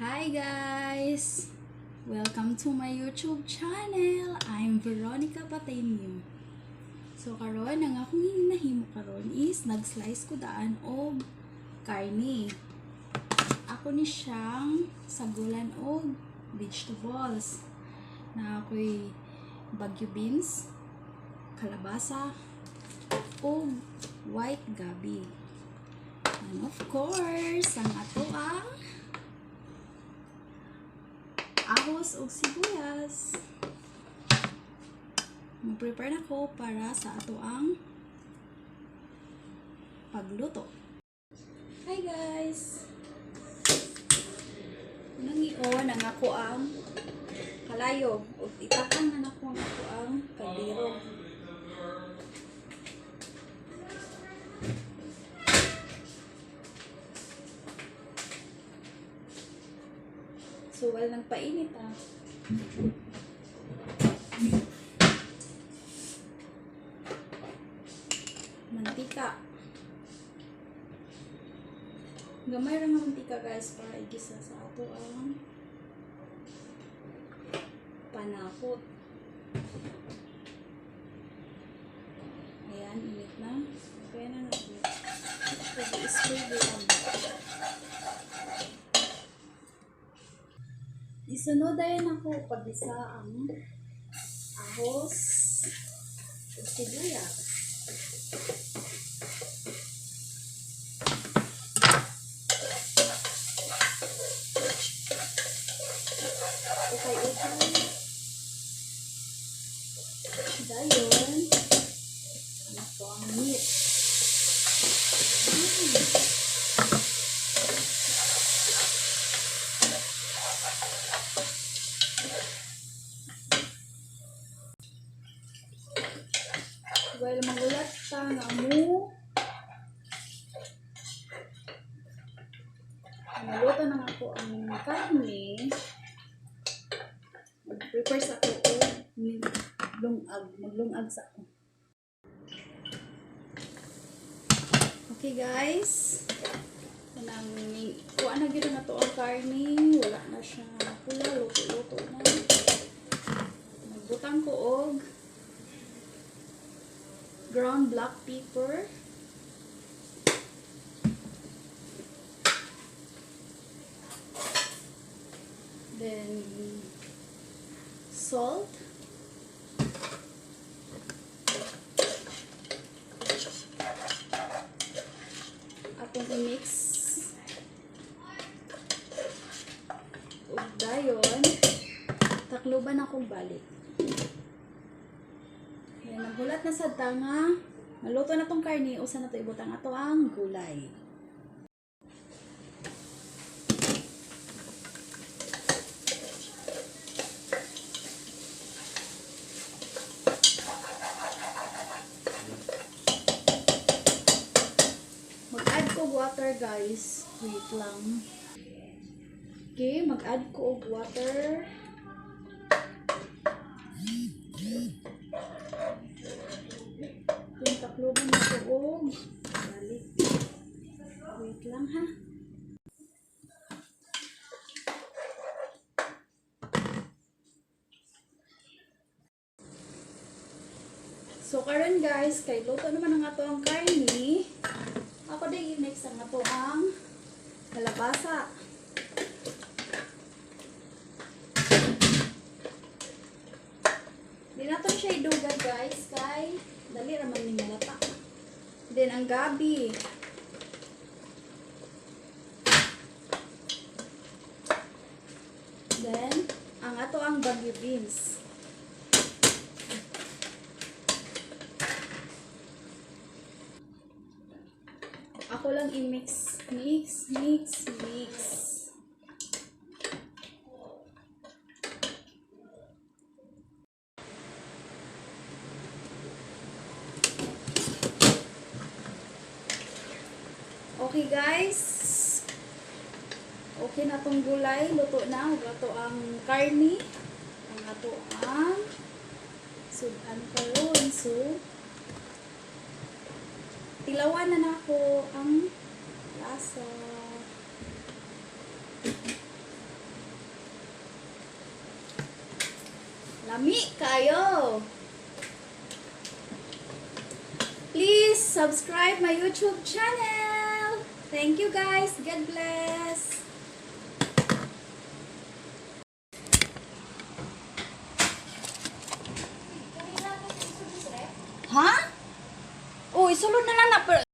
Hi guys! Welcome to my YouTube channel. I'm Veronica Patenio. So karon ang akong nahimo karon is nag-slice ko daan og karne. Ako ni siyang sagulan og vegetables. Na ako'y bagyo beans, kalabasa, og white gabi. And of course, ang ato ang ahos og sibuyas. Mag-prepare na ko para sa ato ang pagluto. Hi guys! Nangion ang ako ang kalayo ug itakan na nako ang ako ang kaldero. So while nagpainit ah. Mantika. Gamay ra nga mantika, guys, para igisa sa ato ang panakot. Ayan, init na. Okay na natin. Pag-i-spray lang. Isunod ayan ako pag-isa ang ahos ug sibuyas. Okay. Dayon, ano to ang meat. Well, magulat ta nga mo. Naluto na nga po ang karne. Mag-prepare sa ako og lungag. Maglungag sa ako. Okay guys. Kanang kuha na gyud na to ang karne. Wala na siya pula. Luto-luto na. Magbutang ko og ground black pepper. Then salt. Atong i-mix. Ug dayon, takluban akong balik. Ayan, naghulat na sad ta nga maluto na tong karne, usa na to ibutang ato ang gulay. Mag-add ko water, guys. Wait lang. Okay, mag-add ko og water. Yung takluban na ko og balik. Wait lang ha. So karon guys, kay luto naman ang ato ang karne. Ako din i-mix ang ato ang kalabasa. Di nato siya idugay, guys, kay dali ra man ni malata. Then ang gabi. Then ang ato ang bagyo beans. Ako lang i-mix, mix, mix, mix. Okay guys. Okay na tong gulay, luto na. Ug ato ang karne. Ang ato ang sudan karon. So tilawan na nako ang lasa. Lami kayo. Please subscribe my YouTube channel. Thank you, guys. God bless. Ha? Oh, isulod na lang na pero